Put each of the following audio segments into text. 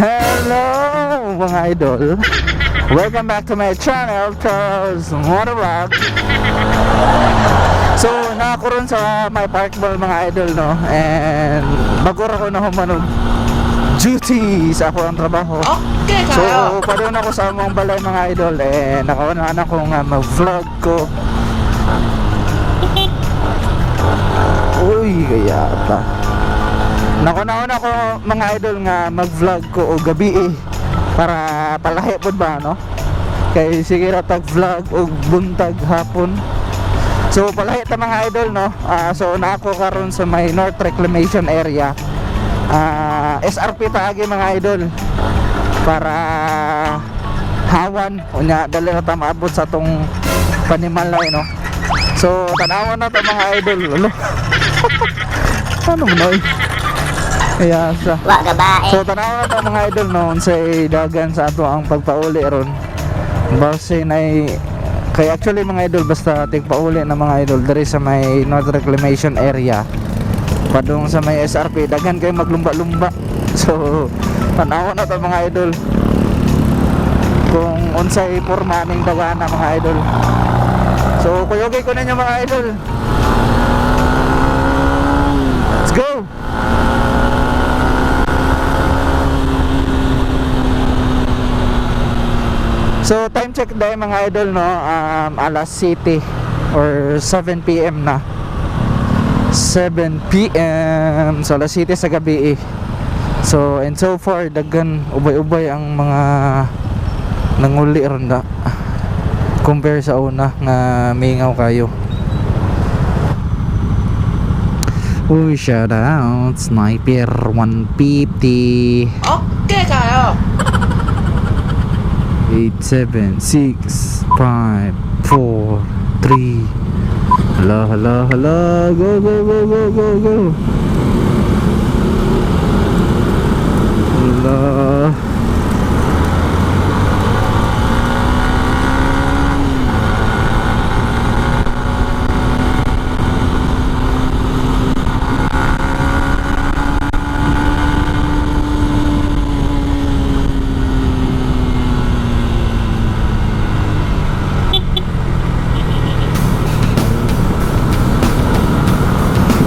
Hello mga idol. Welcome back to my channel, Charles Motovlog. So, nakakuron sa my park mall mga idol, no? And bago ra ko na humanog duty sa ako ang trabaho. Okay So, kayo. padung ako sa among balay mga idol. Eh, nakauna na ko nga mag-vlog ko. Uy, kaya pa. Nakuna-una ko mga idol nga mag-vlog ko o gabi eh. Para palahi pod ba, no? Kay sige ra tag vlog og buntag hapon. So palahi ta mga idol, no? So na ako karon sa may North Reclamation area. SRP ta agi mga idol para hawan unya dali na ta maabot sa tong panimalay, no? So tan-awan na ta mga idol. Ano? Ano mo na, oy? Kaya sa Wa gabae. So tanawa na ta mga idol, no, unsay dagan sa ato ang pagpauli ron. Base na kay actually mga idol basta tigpauli na mga idol diri sa may North Reclamation area. Padung sa may SRP daghan kay maglumba-lumba. So tanawa na ta mga idol kung unsay porma ning dagana mga idol. So kuyogay ko ninyo mga idol. Let's go. So time check dahil mga idol, no, alas city or 7 PM na. 7 PM. So alas city sa gabi eh. So and so far daghan ubay-ubay ang mga nanguli ron da. Compare sa una nga mingaw kayo. Uy, shout out Sniper 150. Okay kayo. 8, 7, 6, 5, 4, 3. Hala, hala, hala. Go, go, go, go, go, go. Hala.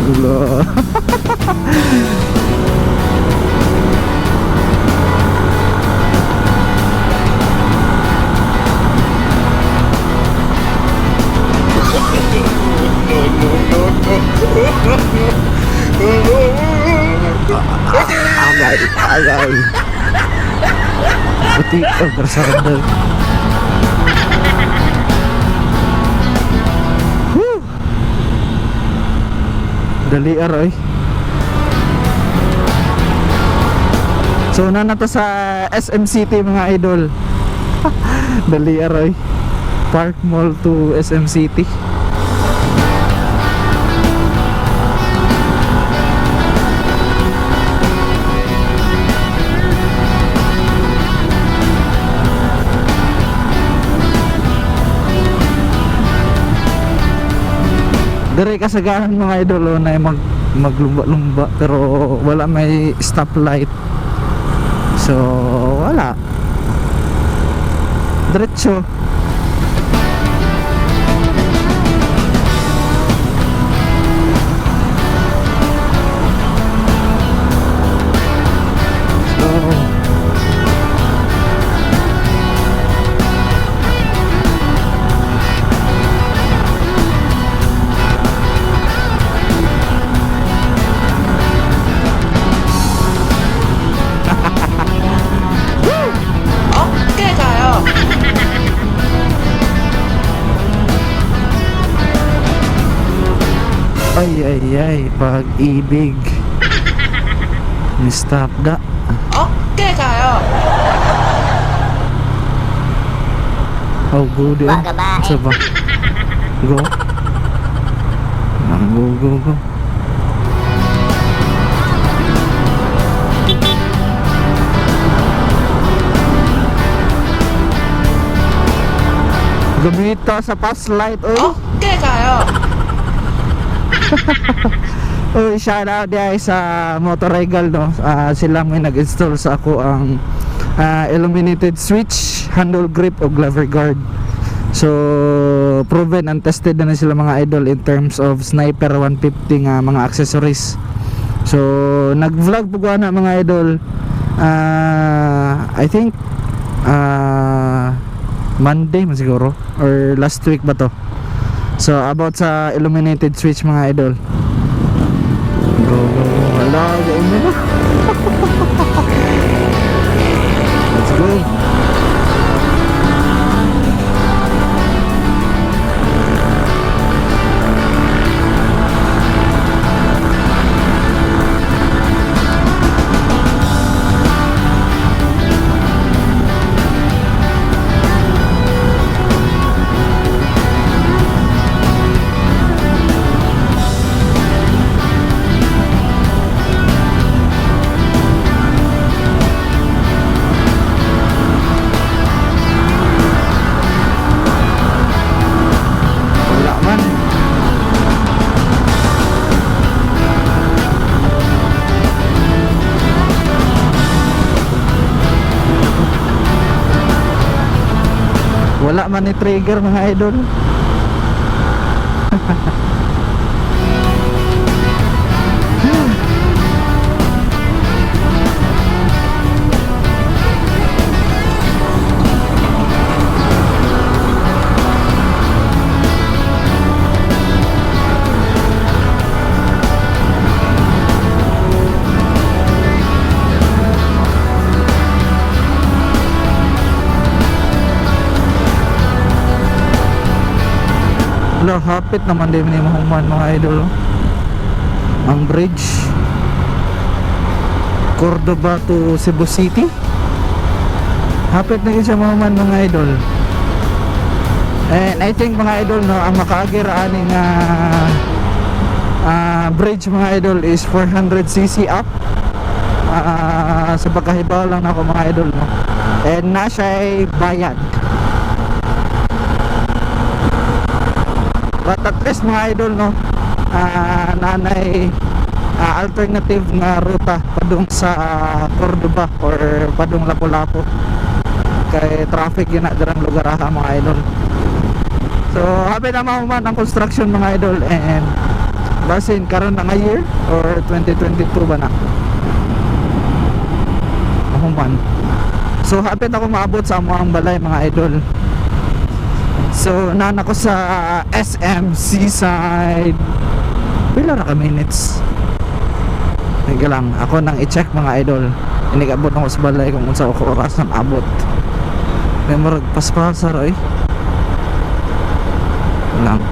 Hala. Agay, agay. Puti, oh, kasarap. Woo! Dali aroy. So na to sa SM City mga idol. Dali aroy. Park Mall to SM City. Dire kasagaran mga idol, oh, na maglumba-lumba pero wala may stoplight. So wala. Diretso. So Okay kayo. Ay ay ay, pag-ibig. Ni stop da. Okay kayo. Oh, go di. Wa gabae. Sa ba? Go. Go, go, go. Gamita sa pass light, oy. Okay kayo. Uy, shout out diay sa Motoregal, no. Sila may nag-install sa ako ang illuminated switch, handle grip o lever guard. So, proven and tested na sila, mga idol, in terms of Sniper 150 nga mga accessories. So, nag-vlog po ko na, mga idol. I think Monday man siguro or last week ba to. So, about sa illuminated switch, mga idol. Go, go, go. Wala, gawin mo na. Let's go. Wala man. Wala man ni trigger, mga idol. Wala, hapit naman din ni mahuman, mga idol, oh. Ang bridge. Cordoba to Cebu City. Hapit na yun siya mahuman, mga idol. And I think, mga idol, no, ang makaagi ra ani nga bridge, mga idol, is 400 cc up. Sa pagkahibaw lang nako, mga idol, no. And na siya bayad. But at least, mga idol, no, nanay alternative nga ruta padung sa Cordoba or padung Lapu-Lapu. Kay traffic yun na dirang lugar aha, mga idol. So, happy na mahuman ang construction, mga idol, and basin karon na nga year or 2022 ba na mahuman. So, happy na ako maabot sa amoang balay, mga idol. So, nana ko sa SM Seaside. Pila ra ka minutes? Teka lang, ako nang i-check, mga idol. Inigabot ako sa balay kung unsa ako oras nang abot. May murag paspasar oy. Lang.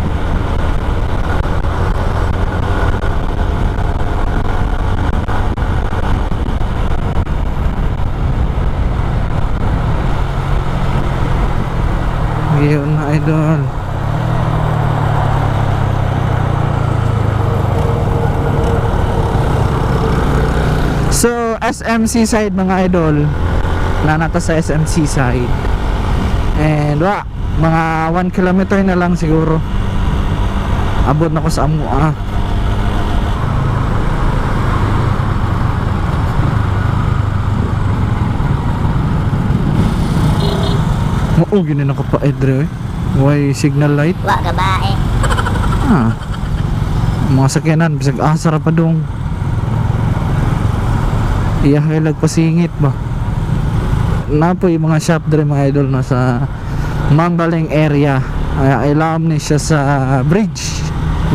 Yun na, idol. So, SMC side, mga idol. Nanata sa SMC side. And wa, mga 1 kilometer na lang siguro. Abot na ko sa Amua. Oo, gini na pa edre eh. Why signal light? Wa ka ba eh? Ah. Ang mga sakyanan, bisag asa ra pa dong. Iya kay lagpasingit ba. Napo yung mga shop dre, mga idol, no, sa Mambaling area. Ay, ilam ni siya sa bridge.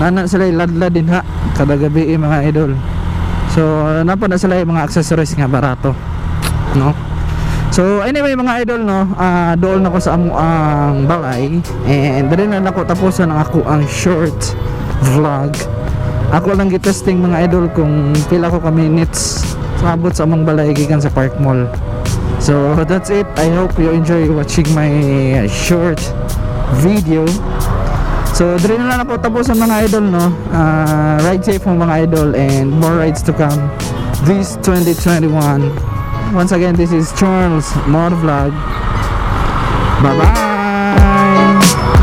Nana sila iladla din ha kada gabi eh, mga idol. So napo na sila yung mga accessories nga barato. No? So anyway, mga idol, no, dool na ko sa amo ang balay and dali na nako tapusan ang ako ang short vlog. Ako lang gitesting, mga idol, kung pila ko ka minutes sa abot sa among balay gikan sa Park Mall. So that's it. I hope you enjoy watching my short video. So diri na lang ako tapusan, mga idol, no. Ride safe mo, mga idol, and more rides to come this 2021. Once again, this is Charles Motovlog. Bye-bye!